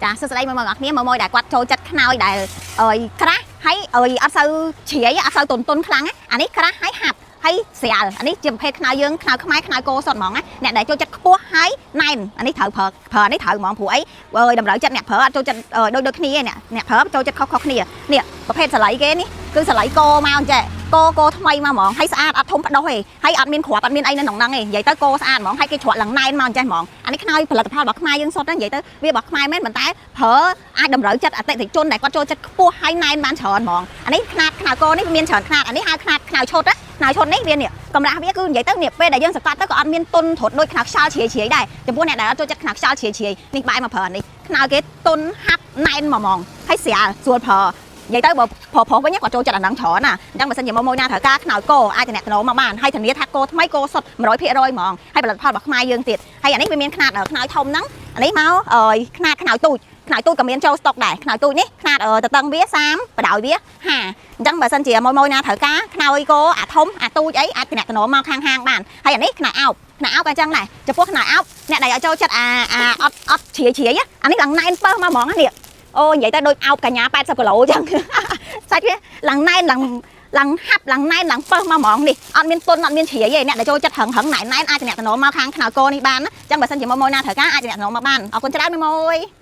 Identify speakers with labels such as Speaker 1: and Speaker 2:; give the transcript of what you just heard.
Speaker 1: ចាសួស្តីមួយមកអ្នកគ្នាមកមួយដែលគាត់ចូលចិត្តខ្នើយដែលអើយក្រាស់ហើយអើយអត់សូវជ្រាយអត់សូវតុនតុនខ្លាំងណាអានេះក្រាស់ហើយហាប់ហើយស្រាលអានេះជាប្រភេទខ្នើយយើងខ្នើយខ្មែរខ្នើយគោសុតហ្មងណាអ្នកដែលចូលចិត្តខ្ពស់ហើយណែនអានេះត្រូវប្រើប្រើអានេះត្រូវហ្មងព្រោះអីអើយតម្រូវចិត្តអ្នកប្រើអត់ចូលចិត្តដូចដូចគ្នាទេអ្នកអ្នកប្រើចូលចិត្តខុសខុសគ្នានេះប្រភេទសលៃគេនេះគឺសលៃគោមកអញ្ចេះគោគោថ្មីមកហ្មងហើយស្អាតអត់ធំផ្ដុះទេហើយអត់មានគ្រាប់អត់មានអីនៅក្នុងហ្នឹងទេនិយាយទៅគោស្អាតហ្មងហើយគេជ្រក់ឡើងណែនមកអញ្ចេះហ្មងអានេះខ្នើយផលិតផលរបស់ខ្មែរយើងសុទ្ធណានិយាយទៅវារបស់ខ្មែរមែនប៉ុន្តែប្រើអាចតម្រូវចិត្តអតិថិជនដែលគាត់ចូលចិត្តខ្ពស់ហើយណែនបានច្រើនហ្មងអានេះខ្នាតខ្នើយកនេះវាមានច្រើនខ្នាតអានេះហៅខ្នាតខ្នើយឈុតណាខ្នើយឈុតនេះវានេះកម្រាស់វាគឺនិយាយទៅនេះពេលដែលយើងសង្កត់ទៅក៏អត់មានទុនត្រុតដូចខ្នើយខ្យល់ជ្រាយជ្រាយដែរចំពោះអ្នកដែលអត់ចូលចិត្តខ្នើយខ្យល់ជ្រាយជ្រាយនេះបែរមកប្រើអានេះខ្នើយគេទុនហាប់ណែនមកហ្មងហើយស្រាលស្រួលប្រើនិយាយទៅបើប្រុសប្រុសវិញគាត់ចូលចិត្តអាហ្នឹងច្រើនណាអញ្ចឹងបើសិនជាមួយមួយណាត្រូវការខ្នើយគោអាចតំណតំណមកបានហើយធានាថាគោថ្មីគោសុទ្ធ100%ហ្មងហើយផលិតផលរបស់ខ្មែរយើងទៀតហើយអានេះវាមានខ្នាតខ្នើយធំហ្នឹងអានេះមកអើយខ្នាតខ្នើយទូចខ្នើយទូចក៏មានចូលស្តុកដែរខ្នើយទូចនេះខ្នាតតតឹងវា30បដោយវា50អញ្ចឹងបើសិនជាមួយមួយណាត្រូវការខ្នើយគោអាធំអាទូចអីអាចតំណតំណមកខាងហាងបានហើយអានេះខ្នើយអោបខ្នើយអោបក៏អញ្ចឹងដែរចំពោះខ្នើយអោបអ្នកដែលឲ្យចូលចិត្តអាអាអត់អត់ជ្រាយជ្រាយអានេះឡើងណែនពើមកហ្មងនេះអូនិយាយទៅដូចអោបកញ្ញា80គីឡូអញ្ចឹង សាច់វាឡើងណែនឡើងឡើងហាប់ឡើងណែនឡើងពើមកហ្មងនេះអត់មានទុនអត់មានជ្រាយទេអ្នកដែលចូលចិត្តរឹងរឹងណែនណែនអាចតំណតំណមកខាងខ្នើយគោនេះបានណាអញ្ចឹងបើសិនជាមួយមួយណាត្រូវការអាចតំណតំណមកបានអរគុណច្រើនមួយមួយ។